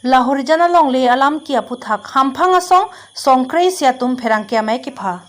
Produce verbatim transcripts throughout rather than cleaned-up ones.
Lahorijan alongle alam ki aputhak Hamphang asong songkre isi atum pherangke amei kepha.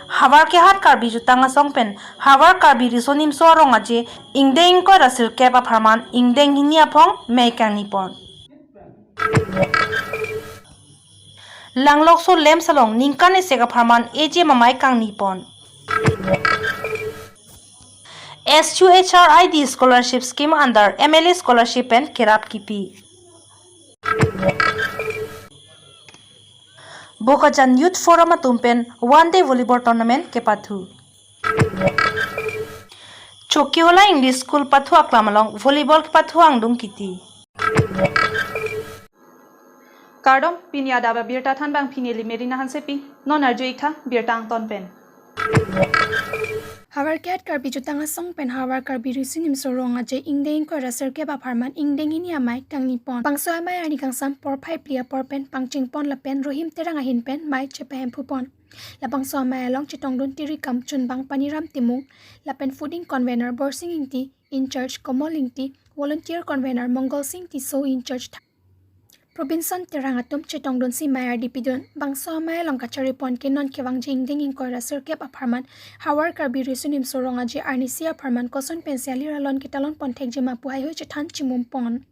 Havarkehat Karbi Jutang Asong pen Havar Karbi Riso Nimso Rong Aje ingdeng ingkoi ra sirkep apharman ingdeng hini aphong mei kangni pon. Langlokso LAMPS along ningkan esek apharman A J mamai kangni pon. S U H R I D scholarship scheme under M L A scholarship pen kerap kipi. Bokajan Youth Forum atum pen one day volleyball tournament kepathu. Chokihola English School pathu aklam along volleyball kepathu angdung kiti. Kardom, pini adap abirta than bang pini Limerina Hansepi, non arju-ik tha birta angton pen. Havarkehat Karbi Jutang Asong pen Havar Karbi Riso Nimso Rong Aje ingdeng ingkoi ra sirkep apharman ingdeng hini amei kangni pon. Bangso amei arni kangsam porphai phli apor pen pangcheng pon lapen Rohim Terang ahin pen mei chepahemphu pon. Labangso amei along chetongdun Tirikam Chunbang Paniram Timung, lapen fooding convener Borsing Ingti, in-charge Komol Ingti, volunteer convener Mongol Sing Tisso, in-charge Robinson Terang atum chetongdunsi mei ardi pidun. Bangso amei along kachari pon ke non kevangji ingdeng ingkoi ra sirkep apharman Havar Karbi Riso Nimso Rong Aje arnisi apharman koson pensi alir alon ketalon pon thekji ma pu haihui chethan chimum pon.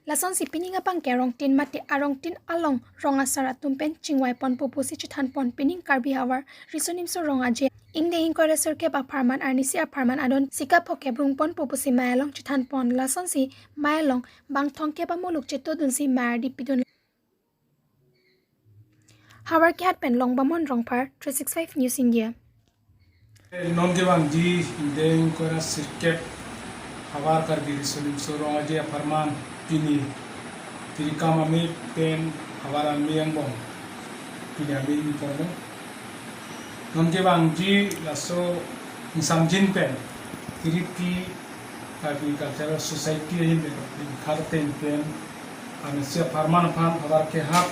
Lasonsi pining abang ke arongtin mate arongtin along rong asar atum pen chingvai ponpo pusi chethan pon. Pining Karbi Havar Riso Nimso Rong Aje ingdeng ingkoi ra sirkep apharman arnisi apharman adon sika phokep rung ponpo pusi mei along chethan pon. Lasonsi mei along bang thomkep amuluk chetongdunsi mei ardi pidun. Havarkehat pen Longbamon Rongphar, three six five News India. Non kevangji ingdeng ingkoi ra sirkep Havar Karbi Riso Nimso Rong Aje apharman pini Tirikam amei pen Havar amei angbong pini amei ni ponlo. Non kevangji laso ingsamjin pen Tiripi Karbi Cultural Society ahin pen, pen kharteng pen, arnisi apharman aphan Havarkehat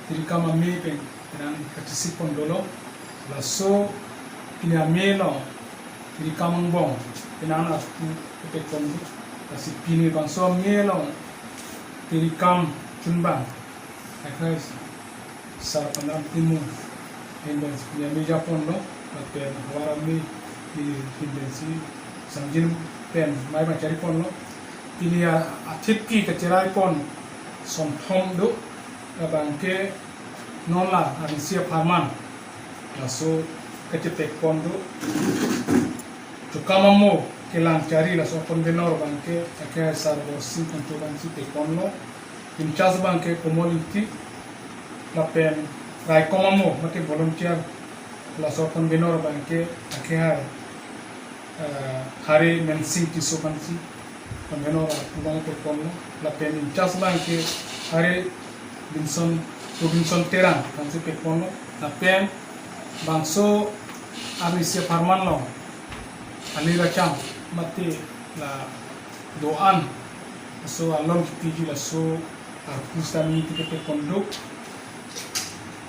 Tirikam amei pen penang kachesik pon dolo. Laso pini amei along Tirikam angbong penang arpu kepek pon. Lasi pini bangso amei along Tirikam Chunbang, akhai Sar Paniram Timung ahin pensi pini amei ja ponlo, lapen Havar amei ahin pensi ingsamjin pen mei abang chari ponlo. Pini a-, athip ki kacherai pon sonthom do, labang ke non la arnisi apharman laso kachepek pon do. Chokam amo kelang chari laso convener abang ke akhai Sar Borsing Kangthur aphansi pek ponlo. In-charge abang ke Komol Ingti, lapen raikom amo mate volunteer laso convener abang ke akhai, eh, Hari Mensing Tisso aphansi convener arpu abang pek ponlo, lapen in-charge abang ke Hari Binson, Robinson Terang aphansi pek ponlo, lapen bangso arnisi apharman along alir acham mate la do-an laso along kipiji laso arpu sitame kepek pon do,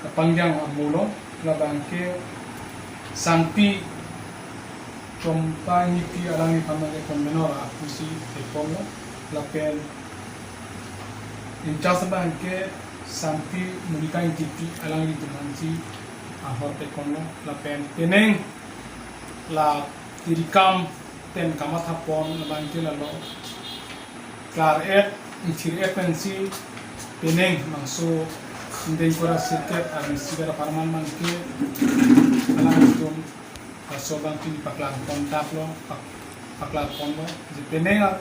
kapangjang amo along, labang ke Sangpi Chompa Ingtipi alangli aphan abang ke convener arpu si pek ponlo, lapen in-charge abang ke Sangpi Monica Ingtipi alanglitum aphansi ahor pek ponlo, lapen penang la Tirikam pen kamatha pon abang ke lalo klar-et, ingthir-et pensi penang bangso ingdeng ingkoi ra sirkep arnisi kara apharman abang ke alanglitum laso abang pini paklang pon tap lo, pak-, paklang ponlo. Lasi penang a-,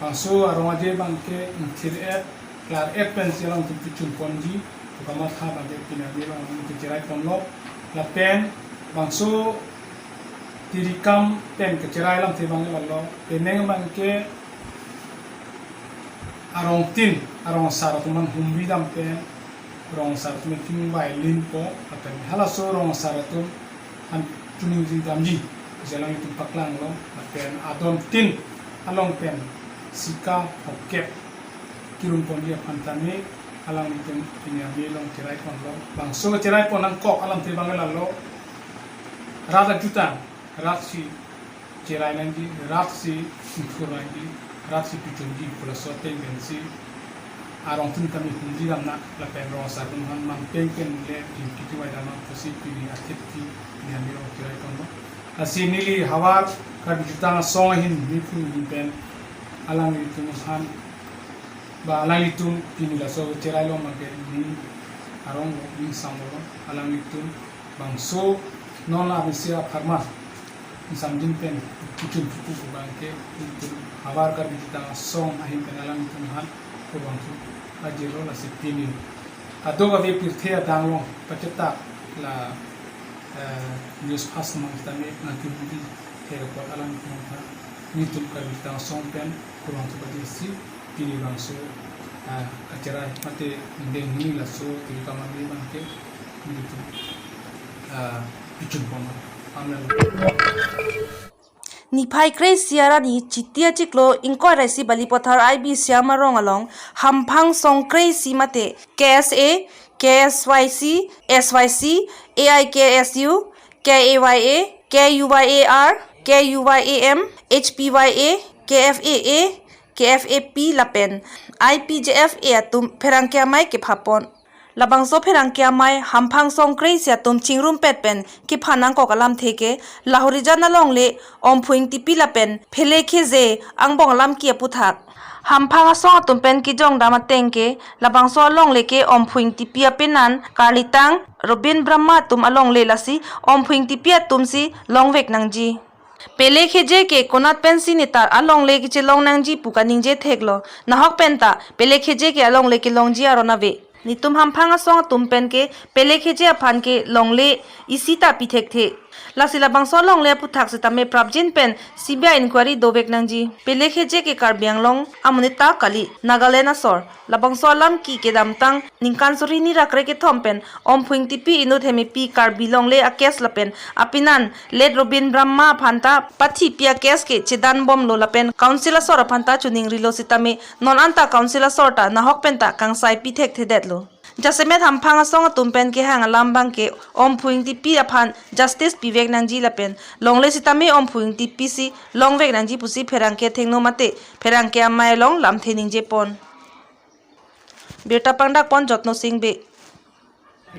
bangso arong aje abang ke ingthir-et, klar-et pensi alangtum pichun ponji pu kamatha abang ke pini amei along kacherai ponlo. Lapen bangso Tirikam pen kacherai alamthe abang lalo, penang abang ke arongtin, arong asar atum aphan humri dam pen, rong asar atum aphan chingvai limpo, lapen halaso rong asar atum aphan chuningri damji pusi alanglitum paklanglo, lapen adontin along pen sika phokep kerung ponji aphan tame alanglitum pini amei along cherai ponlo. Bangso cherai pon nangkok alamthe abang lalo, rat ajutang, rat si cherai nangji, rat si ingthur nangji, rat si pichunji pu laso ateng pensi arong atum kami humji damnang lapen rong asar atum aphan mampeng pen le duty kevai damnang pusi pini athit ti nihami rong kirai kono. Lasi neli havar Karbi Jutang Asong ahin nipun pen alanglitum aphan ba alanglitum pini laso cherai long abangke neli arong lo, neli samlo, alanglitum bangso non la misia pharma samjin pen kuchun puku abangke itum havar Karbi Jutang Asong ahin pen alanglitum aphan ko bangso ajirlo. Lasi pini ado kave pirthe adang long pachetak la, eh, news fast mang tame nangkimudi the apot alanglitum aphan nelitum Karbi Jutang Asong pen ko bangso pajirsi pini bangso, ah, acherai mate deng hini laso tingkam abangke nelitum, ah, pichun pon. Amen. Niphai kre-isi arni Chiti achiklo ingkoi ra isi Balipathar I B Siam arong along hamphang song kre-isi mate K S A, K S Y C, S Y C, A I K S U, K A Y A, K U Y A R, K U Y A M, H P Y A, K F A A, K F A P lapen I P J F A atum pherangke amei kephapon. Labangso pherangke amei hamphang song kre-isi atum chingrumpet pen kephan nangkok alamthe ke Lahorijan alongle Omphu Engtipi lapen Phele Kheje angbong alam ke aputhak. Hamphang asong atum pen kejong dam ateng ke labangso alongle ke Omphu Engtipi apenan karlitang Robin Brahma atum alongle, lasi Omphu Engtipi atum si longvek nangji. Phele Kheje ke konat pensi netar alongle kechelong nangji pu kaningje theklo. Nahok penta Phele Kheje ke alongle kelongji aron ave. Netum hamphang asong atum pen ke Phele Kheje aphan ke longle isi ta pi thekthe. Lasi labangso alongle aputhak sitame prapjin pen C B I inquiry dovek nangji. Phele Kheje ke Karbi Anglong amonit ta kali, Nagaland asor. Labangso alam ke kedamtang ningkan suri hini ra kre kethom pen Omphu Engtipi inut Hemepi Karbi longle a-case lapen apenan late Robin Brahma aphan ta pathipi a-case ke chedan bomlo lapen council asor aphan ta choningrilo sitame non anta council asor ta nahok penta kangsai pi thekthedetlo. Jasemet hamphang asong atum pen kehang alam abangke Omphu Engtipi aphan justice pivek nangji lapen longle sitame Omphu Engtipi si longvek nangji pusi pherangke athengno mate pherangke amei along lamthe ningje pon. Birta pangdak pon Jotno Sing Bey.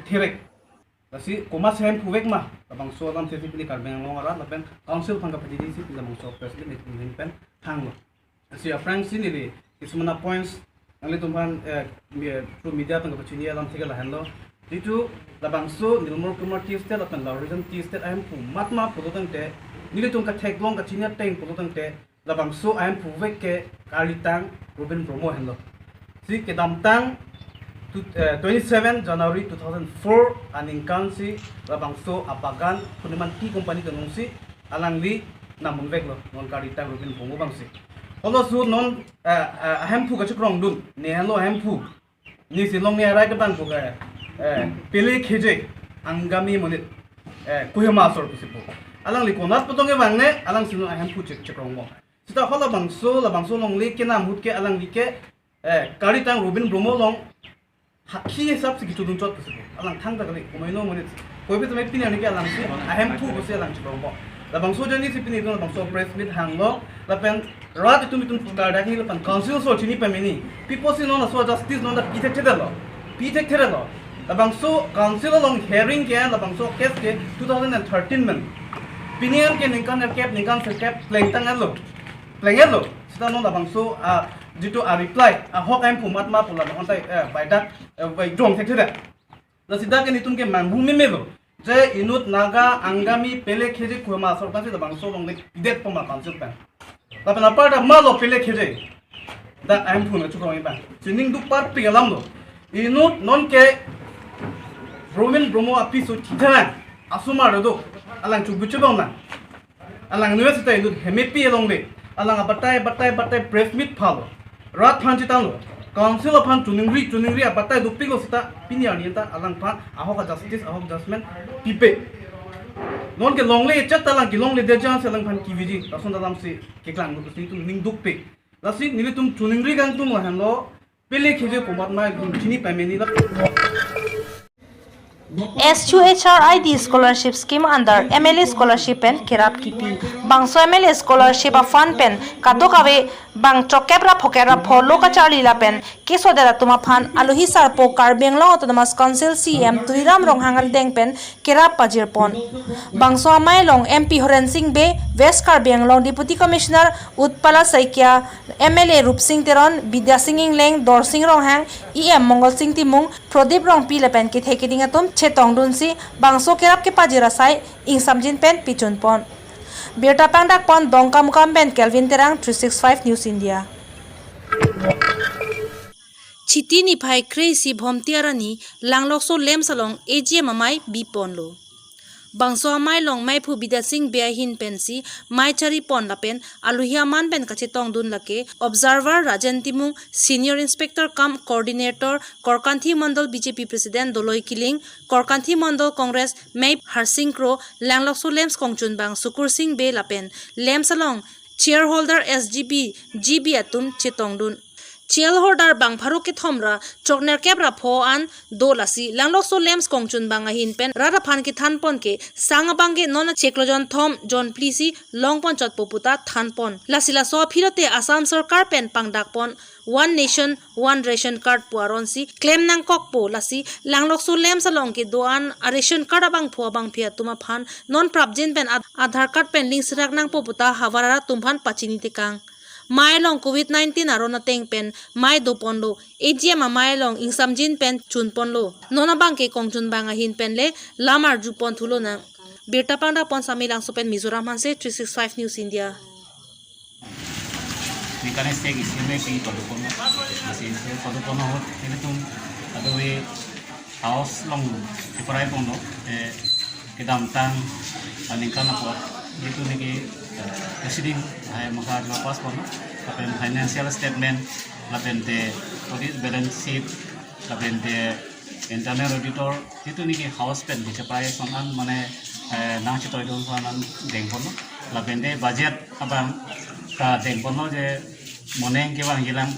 Therek. Lasi komat si ahemphu vek ma, labangso alamthe si pini Karbi Anglong arat lapen council aphan kapachini si pini labangso press meet meeting pen hanglo. Lasi aphrangsi neli kisumana points nanglitum aphan, eh, mi-, through media aphan kapachini alamthe ke lahenlo. Jitu labangso Nilmor Kumar Tea Estate lapen Lahorijan Tea Estate ahemphu mat ma pulo tangte, nelitum katheklong kachini ateng pulo tangte, labangso ahemphu vek ke karlitang Robin Bromo henlo. Si kedamtang tu-, eh, twenty-seven January two thousand four aningkan si labangso abagan Purniman Tea Company kenong si alangli namun veklo, non karlitang Robin Bromo abang si. Holo su non, eh, eh, ahemphu kachekrongdun, ne henlo ahemphu. Ne si longle arai kedang ko ke, eh, Phele Kheje, Angami amonit, eh, Kohima asor pusi pu. Alangli konat pu tong kevang ne, alang si non ahemphu chek, chekronglo. Sita holo labangso, labangso longle kenam ahut ke alangli ke, eh, karlitang Robin Bromo along hakhi hisap si kechudun chot pusi pu. Alang thangta kali, komaino amonit. Koipi tame pini arni ke alang si ahemphu pusi alang chekrongpo. Labangso ajoine si pini itum labangso press meet hanglo, lapen rat itum itum kardak ni lapen council asor chini pameni. Pi apotsi non laso justice non ta pi thekthedetlo. Pi thekthedetlo. Labangso council along hearing ke, labangso case ke two thousand and thirteen pen. Pini an ke ningkan nerkep, ningkan sirkep plengtang alo. Pleng alo. Sita non labangso, ah, jitu a-reply, ahok ahemphu mat ma pu labang ontai, eh, baidak, eh, bai jong thekthedet. La sita ke netum ke manghu memelo. Je inut Naga Angami Phele Kheje Kohima asor pensi labangso longle pidet poma council pen. Lapen apar ta malo Phele Kheje. Dak ahemphu nangchekrong iba. Chining duk parpik alamlo. Inut non ke Robin Bromo apiso chitharan. Asomar do. Alang chukbu chubang na. Alang university inut Hemepi alongle. Alang abatai, batai, batai press meet phalo. Rat aphan chethanlo. Council aphan choningri, choningri abatai dopiklo sita pini arni ta alangphan ahok a-justice, ahok judgment pipe. Non ke longle chat ta alang kelongle dejan si alangphan keviji. Lason alam si keklang lo si itum ning dukpe. Lasi nelitum choningri kangtung lahenlo. Phele Kheje komat ma itum chini pameni la. S U H R I D scholarship scheme under M L A scholarship pen kerap kipi. Bangso M L A scholarship a fund pen kadokave bang chokep ra phoker ra pho lo kacharli lapen kesodet atum aphan aluhi sarpo Karbi Anglong Autonomous Council C E M Tuliram Ronghang adeng pen kerap pajirpon. Bangso amei along M P Horen Sing Bey, West Karbi Anglong Deputy Commissioner Utpala Saikia, M L A Rupsing Teron, Bidya Sing Engleng, Dorsing Ronghang, E M Mongol Sing Timung, Prodip Rongpi lapen kethe keding atum chetongdunsi bangso kerap kepajir asai ingsamjin pen pichunpon. Birta pangdakpon Dongkamukam pen Kelvin Terang, three six five News India. Chiti niphai kre-isi Bhomti arni Langlokso LAMPS along A G M amei biponlo. Bangso amei along meiphu Bidya Sing Bey ahin pensi mei charipon lapen aluhi aman pen kachetongdun lake Observer Rajen Timung, Senior Inspector cum Coordinator, Korkanthi Mandal B J P President Doloi Killing, Korkanthi Mandal Congress meip Harsing Kro, Langlokso LAMPS kongchunbang Sukur Sing Bey lapen LAMPS along shareholder S G B, G B atum chetongdun. Shareholder bang pharo kethom ra choknerkep ra pho an do lasi Langlokso LAMPS kongchunbang ahin pen rat aphan kethanpon ke sang abang ke non chiklo jon thom jon phli si longpon chotpo puta thanpon. Lasi laso aphi lote Assam Sorkar pen pangdakpon One Nation, One Ration Card pu aronsi klem nangkokpo, lasi Langlokso LAMPS along kedo-an a ration card abangphu abangpi atum aphan non prapjin pen Aad-, Aadhaar card pen link sirak nangpo puta havar arat atum aphan pachini tekang. Mei along covid nineteen aron ateng pen mei doponlo, A G M amei along ingsamjin pen chunponlo. Non abang ke kongchunbang ahin pen le lam arjupon thulonang. Birta pangdakpon Samelangso pen Mizoram Hanse, three six five News India. Ningkan isi ke isi amei pi padoponlo. Lasi isi padoponlo ahut nelitum kadokave house along cheparai ponlo, eh, kedamtang aningkan apot, jitu niki, eh, proceeding hai masa juga pass ponlo, lapen financial statement, lapen te audit balance sheet, lapen te internal auditor, jitu niki house pen cheparai ason an mane, eh, nangchetoidun ason an dengponlo, lapen te budget abang ta dengponlo je moning kevangjilang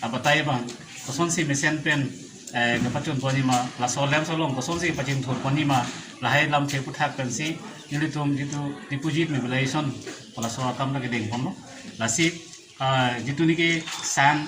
abatai abang kosonsi mesen pen, eh, kepachunponji ma, laso LAMPS along kosonsi pachingthurponji ma, lahai lamthe aphuthak pensi nelitum jitu deposit mobilization laso akam ta kedengponlo. Lasi, ah, jitu niki sang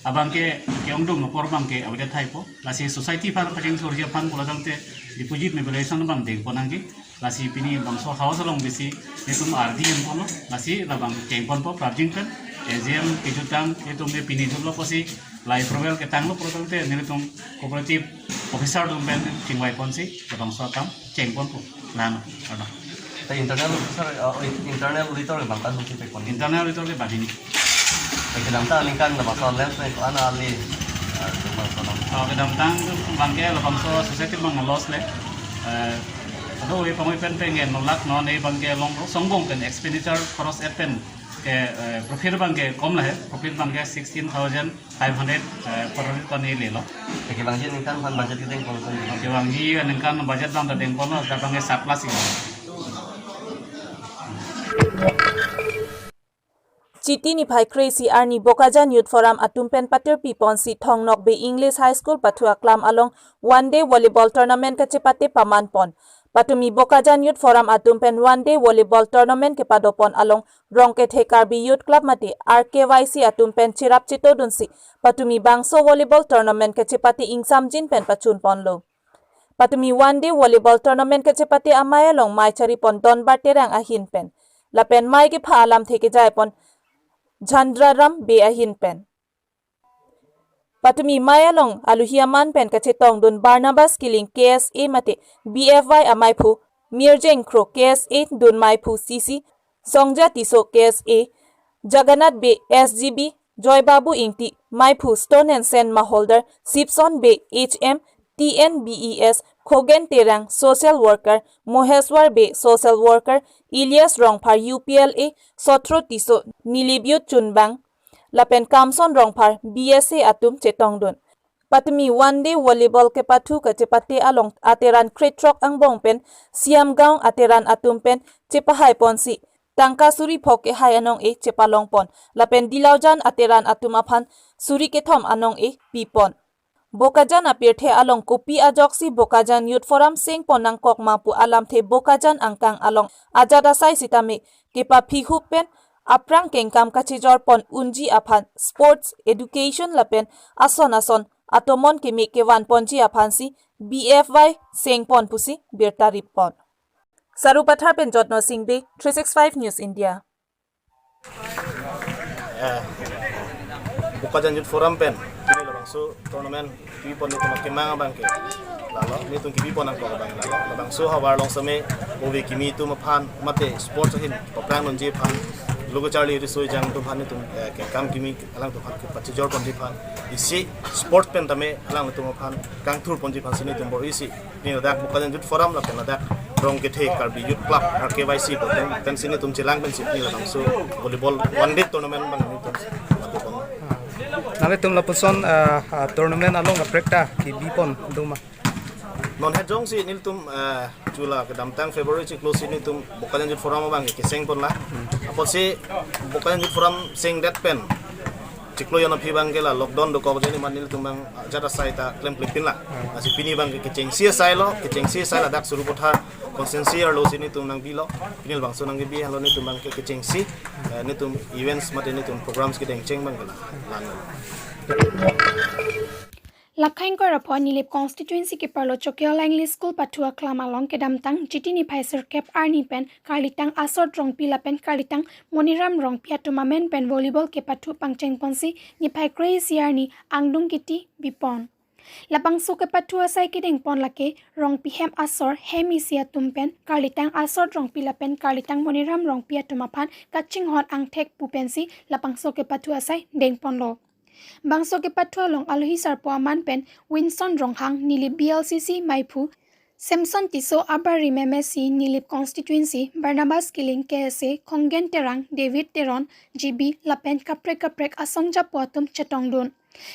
abang ke ke-ongdung apor abang ke avedetthaipo. Lasi society aphan pachingthurji aphan pulo tangte deposit mobilization abang dengpon nangji. Lasi pini bangso house along bisi nelitum ardi enponlo, lasi labang chengponpo prapjin pen, A G M kejutang nelitum ke pini jutlo pusi, lai approval ketanglo pulo tangte nelitum cooperative officer atum pen chingvaiponsi labangso akam chengponpo. Nano, ano. Te internal officer, uh, internal auditor ke bangtan hungsi pekpon. Internal auditor ke banghini. Te kedamtang aningkan labangso LAMPS pen ko-an ali, uh, cuma sonam. Oh, kedamtang abang ke labangso society abang loss le. Eh, ado e pangoi pen pengen nolak non e abang ke long songbong pen expenditure cross et pen ke, eh, profit abang ke kom lahei, profit abang ke sixteen thousand five hundred, eh, per ton e lelo. Te kevangji aningkan aphan budget kedengpon. Kevangji aningkan budget abang ta dengponlo, ta abang ke surplus si. Chiti niphai kre-isi arni Bokajan Youth Forum atum pen patirpiponsi Thong Nokbe English High School pathu aklam along one day volleyball tournament kachepate pamanpon. Patumi Bokajan Youth Forum atum pen one day volleyball tournament kepadopon along Rongkethe Karbi Youth Club mate R K Y C atum pen cherap chetodunsi patumi bangso volleyball tournament kachepate ingsamjin pen pachunponlo. Patumi one day volleyball tournament kachepate amei along mei charipon Donbar Terang ahin pen. Lapen mei kepha alamthe kejaipon Jhandraram Bey ahin pen. Patumi mei along aluhi aman pen kachetongdun Barnabas Killing K S A mate B F Y ameiphu, Mirjeng Kro K S A dun meiphu C C, Songja Tisso K S A, Jagannath Bey S G B, Joy Babu Ingti meiphu Stone and Sand maholder, Sipson Bey H M, T N B E S, Khogen Terang social worker, Moheswar Bey social worker, Elias Rongphar U P L A, Sotro Tisso Nilibiyut chunbang, lapen Kamson Rongphar B S A atum chetongdun. Patumi one day volleyball kepathu kachepate along ateran krethrok angbong pen Siam Gaon ateran atum pen chepahaiponsi tangka suri phok kehai anong-e chepalongpon, lapen Dilaujan ateran atum aphan suri kethom anong-e pipon. Bokajan apirthe along kopi ajoksi Bokajan Youth Forum sengpon nangkok ma pu alamthe Bokajan angkang along ajat asai sitame kepaphihup pen aphrang kengkam kachijorpon unji aphan sports, education lapen ason ason atomon keme kevanponji aphansi B F Y sengpon pusi birta ripon. Sarupathar pen Jotno Singh Bey, three six five News India. Eh, Bokajan Youth Forum pen pini labangso tournament kibipon netum akemang abang ke lalo, netum kibipon nangkok abang lalo. Labangso havar along sitame ove kimi atum aphan mate sports ahin paphrang nangji aphan, lo kacharli riso ejang atum aphan netum, eh, kengkam kimi alangtum aphan kepachijorponji aphan, isi sports pen tame alangtum aphan kangthurponji aphansi netum bor-isi pini ladak Bokajan Youth Forum lapen ladak Rongkethe Karbi Youth Club, R K Y C pu pen, pensi netum chelang pensi pini labangso volleyball one day tournament abang netum lakukan. Nanglitum lapuson, ah, ah, tournament along kaprek ta kibipon do ma? Non het jongsi nelitum, ah, chula kedamtang February chiklo si netum Bokajan Youth Forum abang kesengpon la. Apotsi Bokajan Youth Forum sengdet pen chiklo jon aphi abang ke la lockdown dokok jeni man nelitum abang ajat asai ta klemklippin la. Lasi pini abang ke kechengsi asai lo, kechengsi asai ladak Sarupathar constituency arlo si netum nangbilo. Pini labangso nangkebi henlo netum abang ke kechengsi, eh, netum events mate netum programs kedengcheng abang ke la. Lan. Lakhang Koirapo Nilip constituency keparlo Chokihola English School pathu aklam along kedamtang Jiti niphai sirkep arni pen Karlitang Asot Rongpi lapen Karlitang Moniram Rongpi atum amen pen volleyball kepathu pangchengponsi niphai kre-isi arni angdung kiti bipon. Labangso kepathu asai kedengpon lake Rongpi hem asor hem isi atum pen Karlitang Asot Rongpi lapen Karlitang Moniram Rongpi atum aphan kachinghon angthek pu pensi labangso kepathu asai dengponlo. Bangso kepathu along alohi sarpo aman pen Winson Ronghang Nilip B L C C maiphu, Samson Tisso abarim M A C Nilip constituency, Barnabas Killing K S A, Khonggen Terang, David Teron G B lapen kaprek kaprek asong japo atum chetongdun.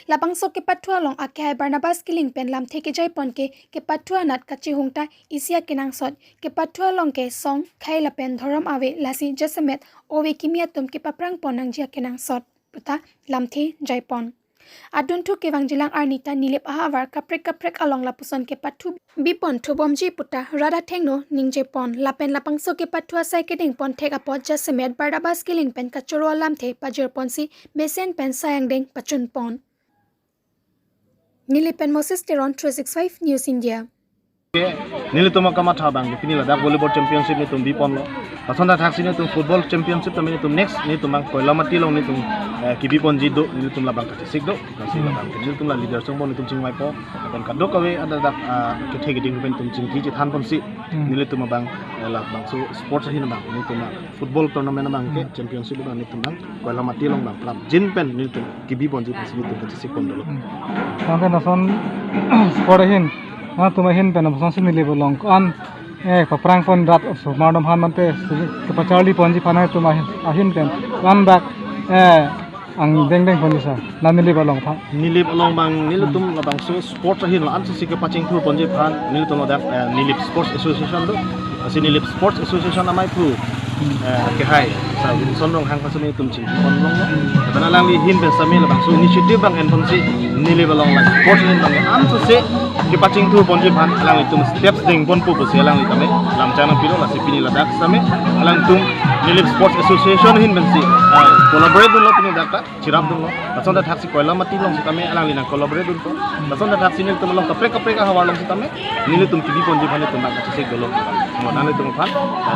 Labangso kepathu along akehai Barnabas Killing pen lamthe kejaipon ke kepathu anat kachihung ta isi akenangsot, kepathu along ke song, khei lapen dhorom ave, lasi jasemet ove kimi atum kepaphrangpon nangji akenangsot puta lamthe jaipon. Adunthu kevangjilang arni ta Nilip ahavar kaprek kaprek along lapuson kepathu bipon thubomji puta rat athengno ningjepon lapen labangso kepathu asai kedengpon thek apot jasemet Barnabas Killing pen kachoro alamthe pajirponsi mesen pen sai angdeng pachunpon. Nilip pen Moses Teron, three six five News India. Nelitum akamatha abang pini ladak volleyball championship netum biponlo. Lason ta thaksi netum football championship tame netum next netum abang Koilamati along netum, eh, kibiponji do, netum labang kachesik do. Lasi labang nelitum la leader songbo netum chingvaipo. Lapen kadokave ada dak, ah, kethe keding pen netum chingki chethanponsi. Hmm. Nelitum abang, eh, labangso sports ahin abang netum abang football tournament abang ke championship abang netum abang Koilamati along abang prapjin pen netum kibiponji pensi netum kachesikpon dolo. Hmm. Tangte lason sport ahin, nangtum ahin pen lapuson si Nilip along ko-an, eh, paphrangpon rat osomar atum aphan mate kepacharliponji aphan nangtum ahin, ahin pen ko-an dak, eh, angdeng dengponji sa, na Nilip along aphan. Nilip along abang nelitum labangso sports ahin la-an si kepachingthurponji aphan nelitum ladak, eh, Nilip Sports Association do. Lasi Nilip Sports Association amaiphu, eh, kehai sa Winson Ronghang aphansi netum chingkiponlonglo. Lapen alangli ahin pen sitame labangso initiative abang enponsi Nilip along la sports ahin abang ansose kepachingthurponji aphan alanglitum steps dengponpo pusi alangli tame lamchang nangpilo. Lasi pini ladak sitame alangtum Nilip Sports Association ahin pensi, eh, collaborate dunlo pini ladak ta. Chirap dunlo. Lason ta thaksi Koilamati along sitame alangli nang collaborate dunpo. Lason ta thaksi nelitum along kaprek kaprek ahavar along sitame nelitum kibiponji aphan netum abang kachesik dolo. Mo nelitum aphan,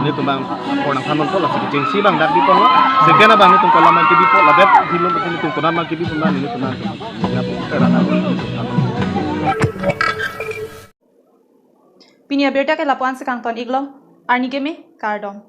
nelitum abang apor nangthanponpo, lasi kechengsi abang dak biponlo. Second abang netum Koilamati bipo, ladak hilum netum konat abang kibipon abang nelitum abang. Pini abirta ke lapu-an si kangton-iklo, arni keme, kardom.